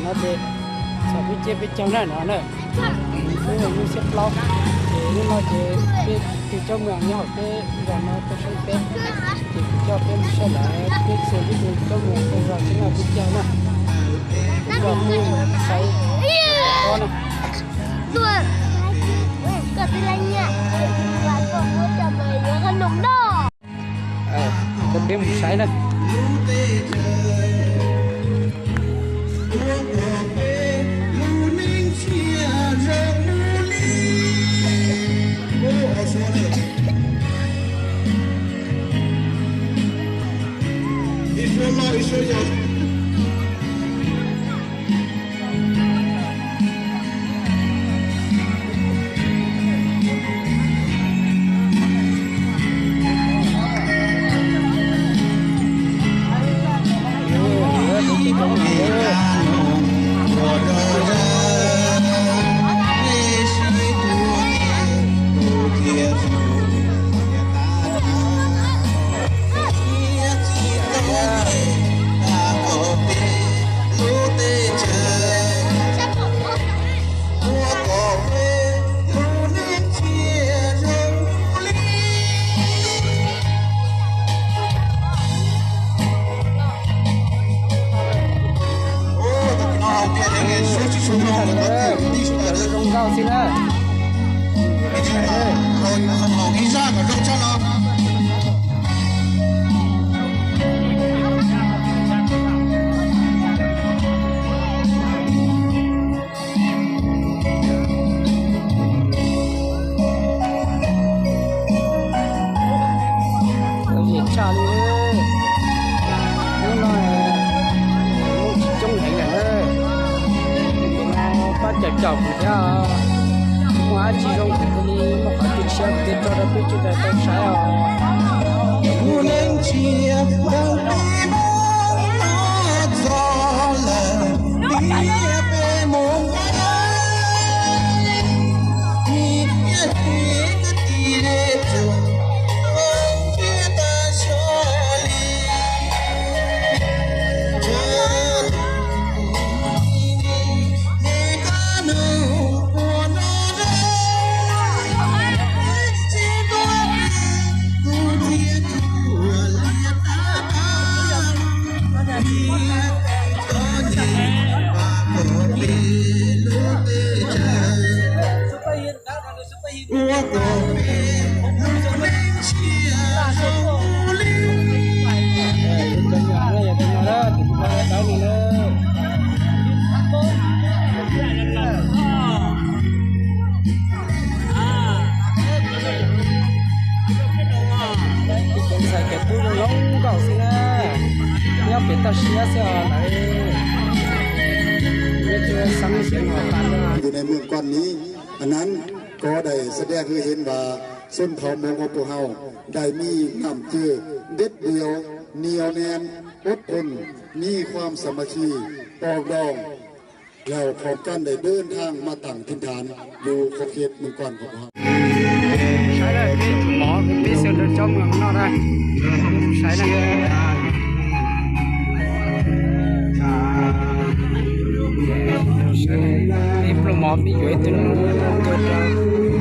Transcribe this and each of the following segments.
Ces txhom peb tsiab peb caug na no na, hnub no hnub xiab plaub, ces hnub no ces peb tus coj moos nyob hauv peb zos no tuaj saib peb, ces kuv coj peb mus saib lawv peb txhua tus coj moos tuaj zos teb no peb caug na, zos peb saib ob na. Coj peb mus saib na. Zoo nkauj xwb na. Lom zem tshaj li. Hnub no muaj tsis coob heev lawm na. Nim no pab caum caum kuv thiab, muaj dab tsi zoo kuv thiaj li muaj qhov twg tshiab kuv thiaj tso rau peb sawv daws tau saib os. Kuv neej tsis yog peb mus txog lawm, peb mus Tus ntxhais cov tub zoo zoo nkauj xwb na, nyob pem toj siab xwb os lawv. Nyob tsuas xeeb xeev hauv qab na.อยู่ในเมืองก้อนนี้ อันนั้นก็ได้แสดงให้เห็นว่าชนเผ่ามงของพวกเราได้มีน้ำใจเด็ดเดี่ยว เหนียวแน่น อดทน มีความสามัคคี ปรองดอง แล้วพร้อมกันได้เดินทางมาตั้งถิ่นฐานอยู่ขอบเขตเมืองก้อนของพวกเรา Saib na, peb tus mov, peb xyaw rau cov moos no na. Saib na, peb pluas mov, peb yuav ib tug nus,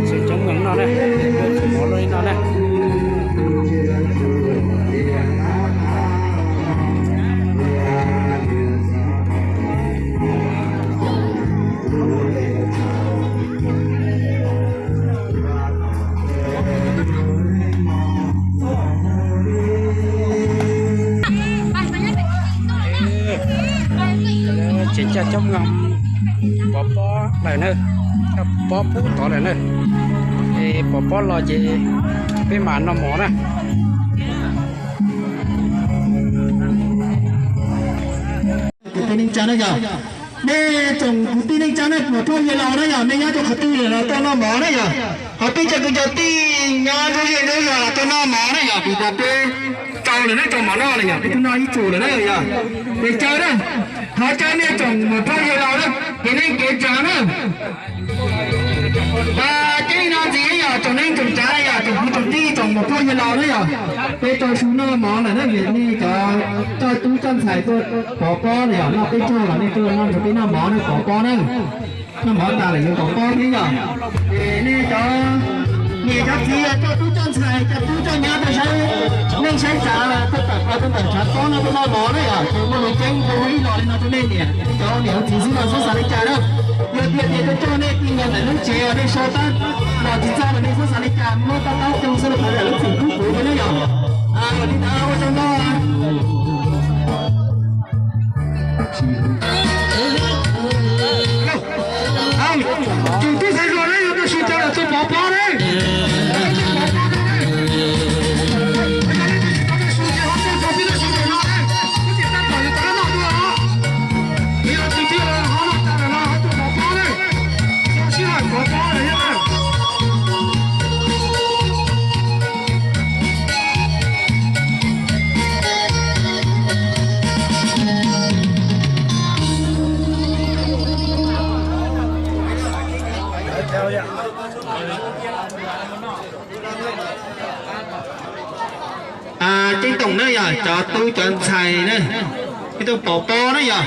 xyaw cov moos no na, peb pluas mov luaj li no na. Tseem coj cov moos pov pob lawm na, coj pob pub tod lawm na. Es pov pob los ces peb mam noj mov na. Kwv tij neej tsa na yog, nej tsoom kwv tij neej tsa nej pluas phooj ywg laus na yog, nej nyob rau qhov twg los tuaj noj mov na yog. Ho peb cov kwv cov tij nyob nruab zej nruab zos los tuaj noj mov na yog, vim tias peb tau lawm na, tau mov noj na yog, peb twb noj ib txhis lawm na yog. Ces caw na, thov caw nej tsoom pluas phooj ywg laus na, ces nej kev tsav na. Ces no ntxiv yog tsoom neej tsoom tsav yog tsoom kwv tsoom tij tsoom pluas phooj ywg Los na yog, peb rau su noj mov lawm na, nej cov coj tub coj ntxhais tuaj pov pob na yog, noj peb caug los nej tuaj noj nrog peb noj mov na, pov pob na. Noj mov tas lawm yuav pov pob thiab yog. Ces nej cov niam cov txiv coj tub coj ntxhais coj tub coj nyab tuaj saib neej saib tsav, tuaj tawm plaws tuaj tawm tshav pob no tuaj noj mov na yog, ces muaj lus ceeb ua ib los li no rau nej niam cov niam txiv xwb los txhob xav li cas na. Yog tias tias tuaj coj nej ti los ntawm lub tsev nej sau tab los tsis txog los nej txhob xav li cas, muab tab tab tu xwb los lub txim pub kuv thiab na yog. Li ntawd ua tsaug ntau. Tus tub ntxhais hluas na yog tau su rau lawm tuaj pov pob na. Ceeb toom na yog cov tub cov ntxhais na, peb tuaj pov pob na yog.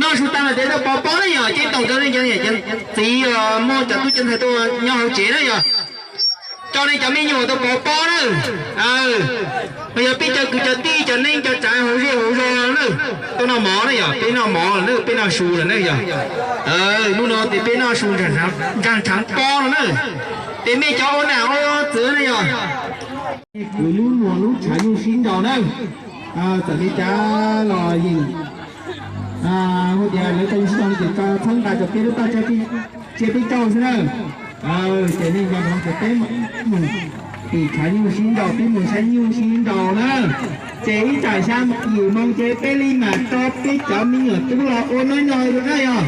Noj su tas lawm ces tuaj pov pob na yog, ceeb toom rau nej cov niam cov txiv muaj cov tub cov ntxhais tuaj nyob hauv tsev na yog. Coj nej cov me nyuam tuaj pov pob na. Mas yog peb cov kwv cov tij cov neej cov tsav hauv zej hauv zos na, tuaj noj mov na yog, peb noj mov lawm na, peb noj su lawm na yog. Hnub no ces peb noj su nraag tshaav pob no na. Ces mej cov ua nam ua txwv na yog, kwv lub muag lub tshav nyuj sib nraus na. Txawm li cas los yeej hais tias lawv tau nyuj sib nraus no ces txhawb nqa rau peb lub toj tsiab peb caug xwb na. Ces nej nco ntsoov tias peb mus tim tshav nyuj sib nraus, peb mus saib nyuj sib nraus na. Ces ib tsam xya yim moo ces peb li mam rau peb cov me nyuam tub los ua neej no dua na yog.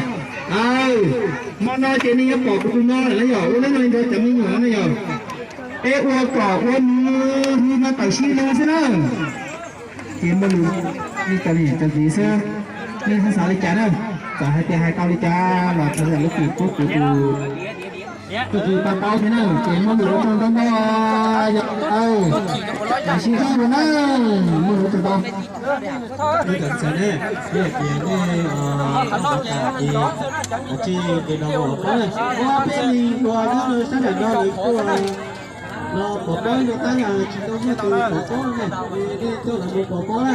Hmo no ces nej yuav pom kuv tus no lawm na yog, ua neej no nrog cov me nyuam na yog. Peb ua kom ua nws hws no tawm sib lug xwb na. Ces muaj lus nej cov niam cov txiv xwb, nej txhob xav li cas na. Txawm hais tias hais tau li cas los txhawb nqa lub txim pub kuv tus tub txiv pab paub thiab na. Ces muaj lus ua tsaug ntau ntau, yog sib zog dua na, muaj lus ua tsaug ntau. Cov ntxhais ne, nej tias nej ua tas ces kav tsij nqis los ua pob na. Ua peb li dua nyob rau sab nraum no lawv tuaj los pov pob rau tab yog tsis tau muaj tus pov pob ne, nej tuaj los mus pov pob na.